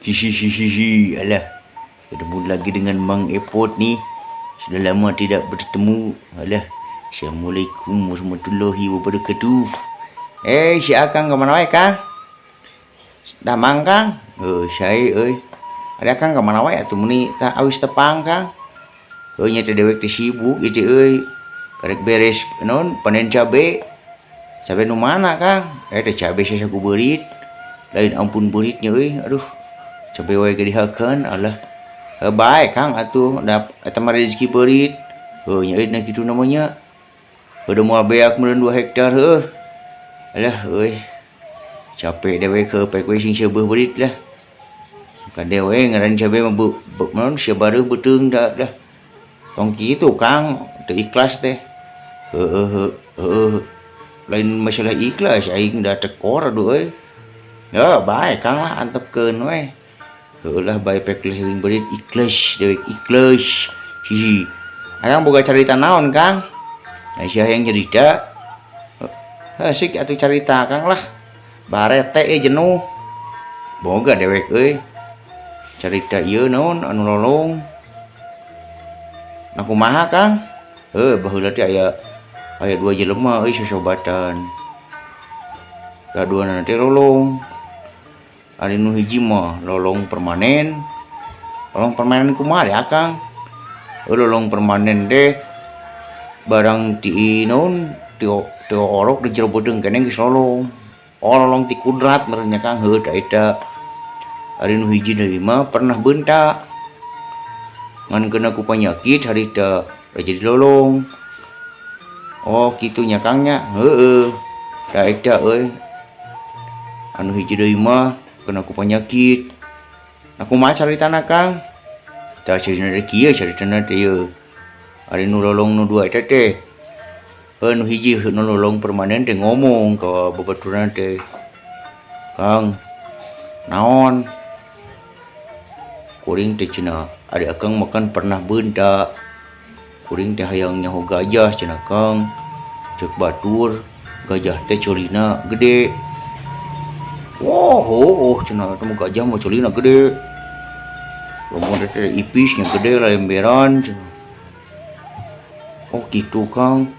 Hihihihi, alah. Ketemu lagi dengan Mang Epot ni. Sudah lama tidak bertemu. Alah. Assalamualaikum warahmatullahi wabarakatuh. Eh, si Akang kemana wae, Kang? Damang, Kang? Eh, saya euy. Ada Akang kemana wae atuh meni tah awis tepang, Kang? Heuh, nya teh dewek teh sibuk ieu teh euy. Karek beres naon panen cabe. Cabe nu mana, Kang? Eh, teh cabe sasaku beurit. Lain ampun beuritnya euy. Aduh. Cabe wae ge dihakeun, alah. Heuh, bae Kang atuh da eta mah rezeki beurit. Heuh, nya euy na kitu namanya. Heuh, moal beak meureun 2 hektar heuh. Alah euy. Capek dewek heuh pek we sing seubeuh beurit lah. Kade we ngaran cabe mah naon sia bareuh beuteung da dah. Tong kitu Kang, teu ikhlas teh. Heueuh heuh heueuh. Lain masalah ikhlas aing da tekor aduh euy. Ya bae Kang lah antepkeun we. Heueuh lah bae pek sing beurit ikhlas dewek ikhlas. Hihi. Akang boga carita naon Kang? Nah sia hayang carita. Asik atuh carita Kang lah. Barete jenuh. Boga dewek euy. Carita ieu naon anu lolong. Nah kumaha Kang? Heuh, baheula teh aya aya dua jelema euy sosobatan. Kaduana teh lolong. Ari nu hiji mah lolong permanen. Lolong permanen kumaha ya Kang? Heuh, lolong permanen teh barang ti naon ti ti orok di jero beuteung keneh geus lolong. Oh, lolong ti kudrat meureun nya Kang. Heuh, da eta. Ari nu hiji deui mah pernah beunta. Ngan kena ku panyakit harita jadi lolong. Oh, kitu nya Kang nya. Heueuh. Da eta euy. Anu hiji deui mah kena ku penyakit. Nah, kumaha caritana Kang? Tah, caritana teh kieu caritana teh ieu. Ari nu lolong nu dua eta teh. Heuh, nu hiji nu lolong permanen teh ngomong ka babaturan teh. "Kang, naon? Kuring teh cenah ari akang makan pernah beunta. Kuring teh hayang nyaho gajah cenah Kang. Ceuk batur gajah teh ceulina gede." "Wah, heueuh cenah eta mah gajah mah ceulina gede. Lamun teh ipisnya gede lemberan cenah." "Oh kitu Kang.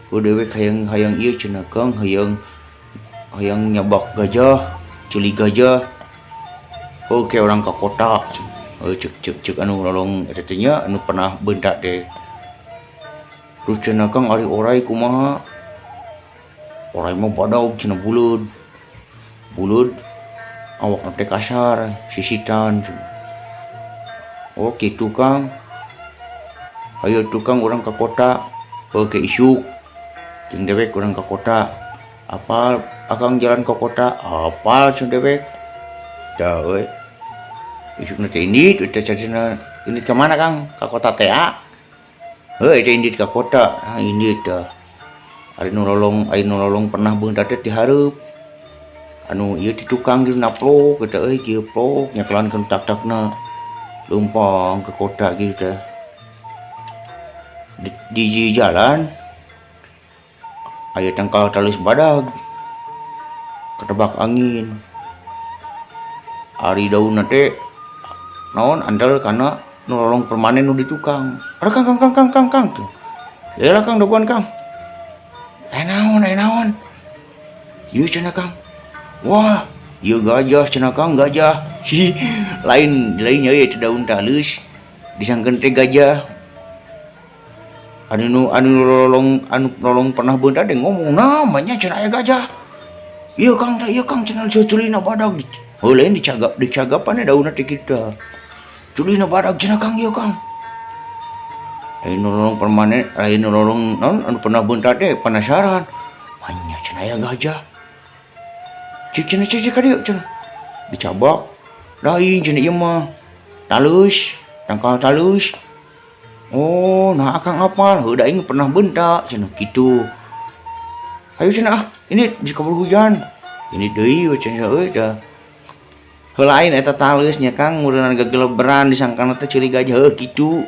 Heuh, dewek hayang hayang ieu cenah Kang, hayang hayang nyabak gajah, ceuli gajah. Oke urang ka kota cenah." Heuh, ceuk ceuk ceuk anu lolong eta teh nya anu pernah beunta teh. "Terus cenah Kang, ari orai kumaha?" "Orai mah badag cenah, buleud. Buleud awakna teh kasar, sisitan cenah." "Oh kitu Kang. Hayu atuh Kang urang ka kota." "Heuh, ke isuk. Jeung dewek urang ka kota. Apal akang jalan ka kota?" "Apal cenah dewek." Tah euy. Isukna teh indit teh caritana. "Indit ka mana Kang?" "Ka kota teh a." Heuh, teh indit ka kota. Ah, indit tah. Ari nu lolong pernah beunta teh dihareup. Anu ieu ti tukang kieu naplok kitu euy, kieu plok nyekelankeun tak-takna. Leumpang ke kota kitu teh. Di jalan aya tangkal talus badag. Ketebak angin. Ari daunna teh naon andal kana nu lolong permanen nu di tukang. "Aduh Kang, Kang, Kang, Kang, Kang, Kang." Tuh. "Yalah Kang, dagoan Kang." "Aya naon, aya naon?" "Ieu cenah Kang. Wah, ieu gajah cenah Kang, gajah." Lain lain nya euy daun talus disangkeun teh gajah. Anu lolong pernah beunta teh ngomong, "Namanya cenah aya gajah. Ieu Kang teh, ieu Kang cenah ceulina badag." Oh, lain dicagap dicagapan daunna teh kitu. "Ceulina badag cenah Kang, ieu Kang." Lain nu lolong permanen, lain nu lolong naon anu pernah beunta teh penasaran. "Manya cenah aya gajah. Cik cenah, cik cik ka dieu cenah." Dicabak. "Lain cenah ieu mah. Talus, tangkal talus." "Oh, nah akang apal? Heuh, da aing pernah beunta cenah kitu. Ayo cenah ah, ini bisa kabur hujan. Ini deui we cenah euy tah. Heuh, lain eta talus nya Kang, meureunna gageleberan disangkana teh ceuli gajah." "Heuh kitu.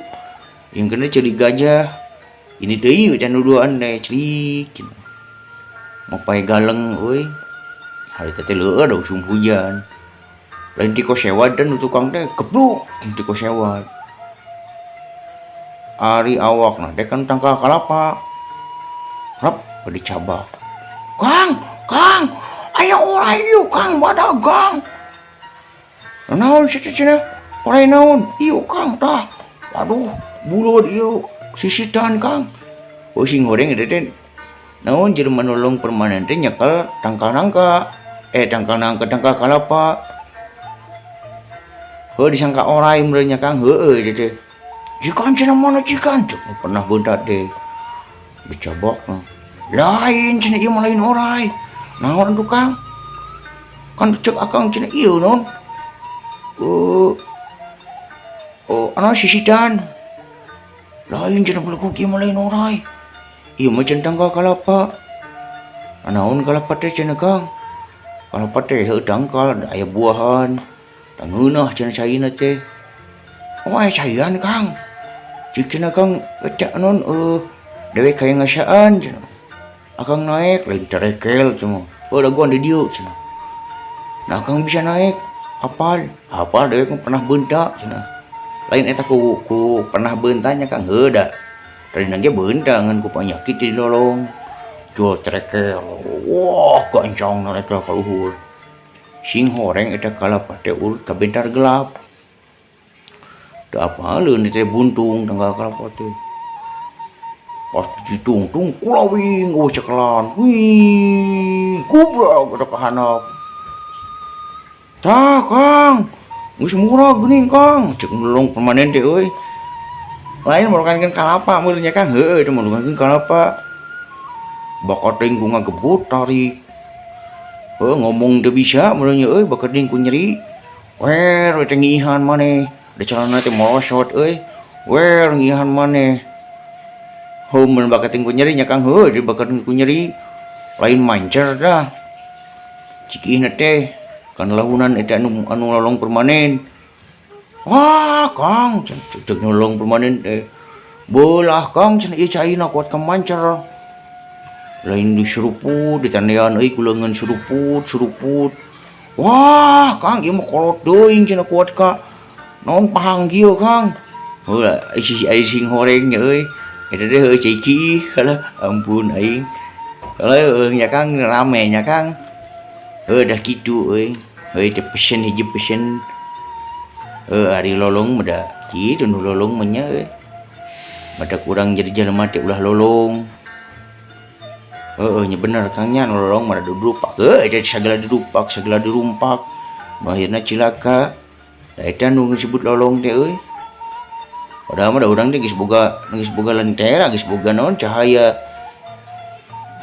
Yang kena ceuli gajah. Ini deui we cenah duaan teh celik cenah. Mapai galeng euy. Harita teh leueur da usum hujan. Lain tiko sewad dan tukang teh gebluk tiko sewad. Ari awakna teh kan tangkal kalapa. Rap dicabak. Kang, Kang, aya oray ieu Kang badagang. Naon sih cenah? Oray naon? Ieu Kang tah. Waduh, bulod ieu sisitan Kang. Oh sing goreng eta teh naon jelema nolong permanen teh nyekel tangkal nangka. Tangkal nangka tangkal kalapa. Heuh disangka oray meureun nya Kang, heueuh eta teh. Jikan cenah mana jikan? Cek pernah beuntat teh. Dicabak nah. Lain cenah ieu mah lain oray. Naon atuh Kang? Kan cek akang cenah ieu naon? Oh, ana sisitan. Lain cenah beleguk ieu mah lain oray. Ieu mah cenah tangkal kalapa. Naon kalapa teh cenah Kang? Kalapa teh heuh tangkal aya buahan. Tah ngeunah cenah caina teh. Oh aya caian Kang. Cik cenah Kang eta naon dewek hayang ngasaan cenah. Akang naek lain terekel cenah. Oh dagoan di dieu cenah. Nah akang bisa naek apal, apal dewek mah pernah beunta cenah. Lain eta ku pernah beuntanya Kang heuh da. Tadina ge beunta ngan ku panyakit di lolong. Jual terekel. Wah gancang rekel ka luhur. Sing horeng eta kalapa teh urut ka bentar gelap. Teu apaleun teh buntung tangkal kalapa teh. Pas ditungtung kulawing eueuh cekelan. Wih, gubrak eta ka handap. Tah Kang, geus murah geuning Kang, cek nolong permanen teh euy. Lain merukankeun kalapa meureun nya Kang, heueuh teh merukankeun kalapa. Bakat teuing ku ngagebut tarik. Heuh ngomong teu bisa meureun nya euy, bakat teuing ku nyeri. Wer we teh ngiihan maneh. Da calana teh morosot euy. Wer ngiihan maneh. Heuh mun bakat teuing ku nyeri nya Kang, heueuh teh bakat teuing ku nyeri. Lain mancer dah. Cik ihna teh kan lahunan eta anu lolong permanen. Wah, Kang, cek cek nolong permanen teh. Beulah Kang cenah ieu caina kuat ka mancer. Lain diseruput ditandean euy ku leungeun seruput seruput. Wah, Kang ieu mah kolot teuing cenah kuat ka naon pahang kieu Kang. Heuh ai sing horeng nya euy. Eta teh heuh cai kiih halah ampun aing. Heuh nya Kang rame nya Kang. Heuh dah kitu euy. Heuh teh pesen hiji pesen. Heuh ari lolong mah da kitu nu lolong mah nya euy. Mata kurang jadi jelema teh ulah lolong. Heueuh nya bener Kang nya nu lolong mah didupak. Heuh eta sagala didupak, sagala dirumpak. Nu akhirna cilaka. Da eta nu disebut lolong teh euy. Padahal mah da urang teh geus boga lentera, geus boga naon cahaya.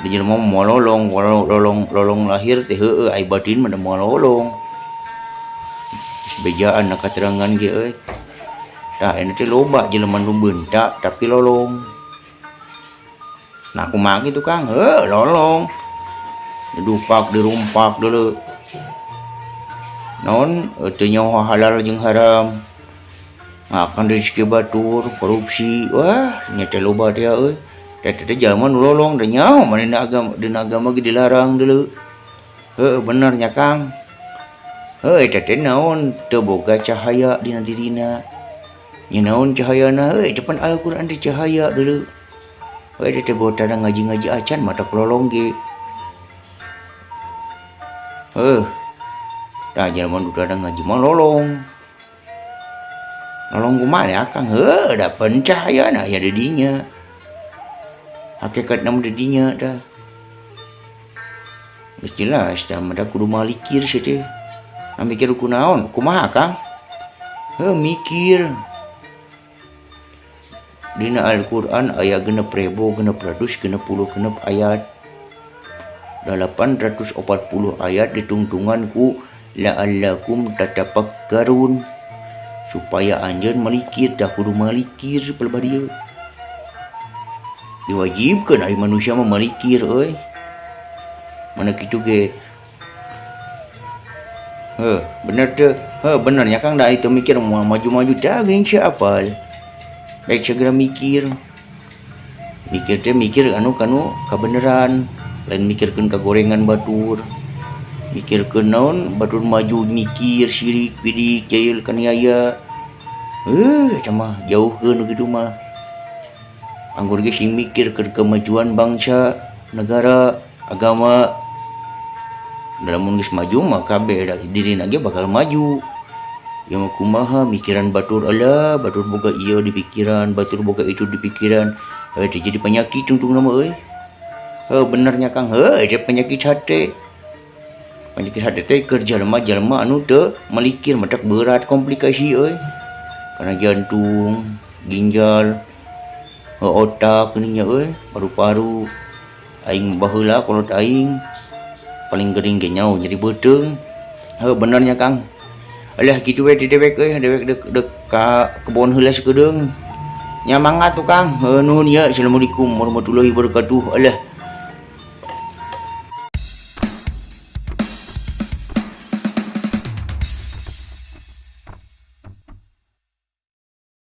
Di jelema mah moal lolong, lolong lolong lahir teh heueuh ai batin mah da moal lolong. Geus bejaan na katerangan ge euy. Tah ayeuna teh loba jelema nu beunta tapi lolong. Nah kumaha kitu Kang? Heuh lolong. Didupak, dirumpak deuleu. Naon teu nyaho halal jeung haram. Ngakan rezeki batur, korupsi. Wah, nya teh loba teh euy. Teh teh jalma nu lolong da nyaho manehna agama dina agama ge dilarang deuleu. Heueuh bener nya Kang. Heuh eta teh naon teu boga cahaya dina dirina. Nya naon cahayana heuh eta pan Al-Qur'an teh cahaya deuleu. Heuh eta teh boga ngaji-ngaji acan mata lolong ge. Heuh. Tah jalma nu teu ngaji mah lolong. Lolong kumaha ya Kang? Heuh da pan cahayana aya di dinya. Hakikatna mah di dinya tah. Geus jelas tah mah kudu malikir sia teh. Nah mikir kunaon? Kumaha Kang? Heuh mikir. Dina Al-Qur'an aya 6666 ayat. 840 ayat ditungtungan ku la'allakum tatafakkarun supaya anjeun malikir tah kudu malikir pelebah dieu. Diwajibkeun ari manusia mah malikir euy. Mana kitu ge. Heuh, bener teu? Heuh, bener nya Kang da itu mikir moal maju-maju tah geuning sia apal. Baik segera mikir. Mikir teh mikir anu kanu kabeneran, lain mikirkeun kagorengan batur. Mikirkeun naon batur maju mikir sirik pidik jahil kaniaya. Eta mah jauhkeun nu kitu mah. Anggur ge sing mikir keur kemajuan bangsa, negara, agama. Da lamun geus maju mah kabeh da dirina ge bakal maju. Ieu mah kumaha mikiran batur, alah, batur boga ieu di pikiran, batur boga itu di pikiran. Teh jadi penyakit tungtungna mah euy. Heuh, bener nya, Kang, heuh, eta penyakit hate. Penyakit hate teh keur jelema-jelema anu teu malikir, matak berat komplikasi euy. Kana jantung, ginjal, otak geuning nya euy, paru-paru. Aing mah baheula kolot aing paling gering ge nyaho nyeri beuteung. Heuh, bener nya, Kang. Alah, kitu we ti dewek euy, dewek deuk deuk ka kebon heula sakedeung. Nya, mangga tuh, Kang. Heuh, nuhun ya. Assalamualaikum warahmatullahi wabarakatuh. Alah.